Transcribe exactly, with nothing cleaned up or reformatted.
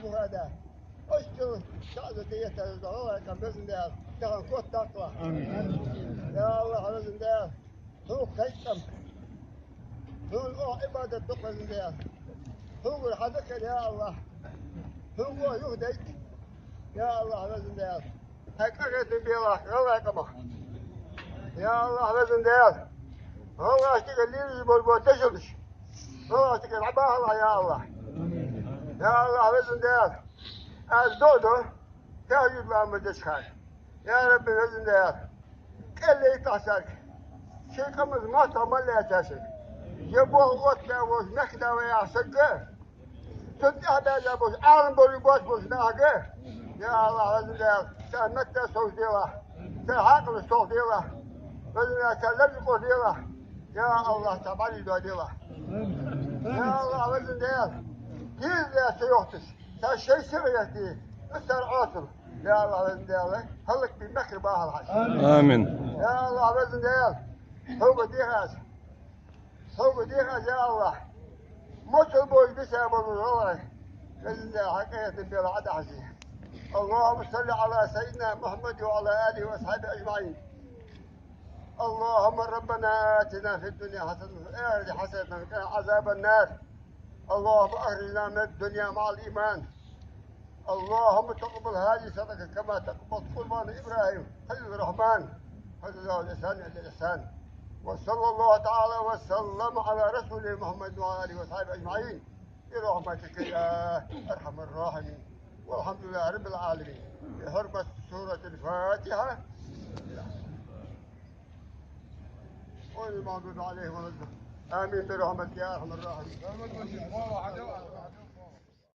Бухада. Ошкъал шаӀза тӀаеттар да гӀалгӀай къам, Везан Даьла, тахан котдаккхалахь. Амин. Я АллахӀ, Везан Даьла, хьога кхайкам. Хьона оаха Ӏибадат дукха, Везан Даьла. Хьогара хьадакар, я АллахӀ. Хьога оаха юхадайта, я АллахӀ, Везан Даьла. Хьай къахетам белахь гӀалгӀай къамах. Я АллахӀ, Везан Даьла, гӀалгӀашта тӀа лелаш бола дешалаш гӀалгӀашта тӀа дӀабахалахь, я АллахӀ. Я АллахӀ, Везан Даьла, аз дуӀа ду тахӀажжуд ламаз деча хана. Я Рабби, Везан Даьла, кӀел лаьттахь царга, шоай къамаца моастагӀа мел лаьцача сага, е болх оттабаь волча мехкда ваьха сагага, цунна тӀехьа баьза болча Ӏалам болча боацача нахага, я АллахӀ, Везан Даьла, цар метта совцаделахь, цар хьаькъалаш толхаделахь, Везан Даьла, цар леррикъоделахь, я АллахӀ, цар бӀаргадоаделахь. Я АллахӀ, Везан Даьла, деза даь ца йохташ, цар шоай сиха гӀертий, цар Ӏоцал, я АллахӀ, Везан Даьла, хӀалакбе мехкара бахалахь. Амин. Я АллахӀ, Везан Даьла, хьога дех аз. Хьога дех аз, я АллахӀ, моцал болча бийса болча гӀалгӀай, Везан Даьла, хьай къахетам белахь Ӏодахьажий. اللهم صل على سيدنا محمد وعلى آله وأصحابه أجمعين. اللهم ربنا آتنا في الدنيا حسنة وفي الآخرة حسنة وقنا عذاب النار. اللهم أخرجنا من الدنيا مع الإيمان. اللهم تقبل هذه الصدقة كما تقبل قربان إبراهيم خليل الرحمن، فجزاه الإحسان إلا الإحسان. وصلى الله تعالى وسلم على رسوله محمد وعلى آله وصحبه أجمعين برحمتك يا أرحم الراحمين. والحمد لله رب العالمين. بحرمة سورة الفاتحة. غير المغضوب عليهم ولا الضالين. آمين برحمتك يا أرحم الراحمين.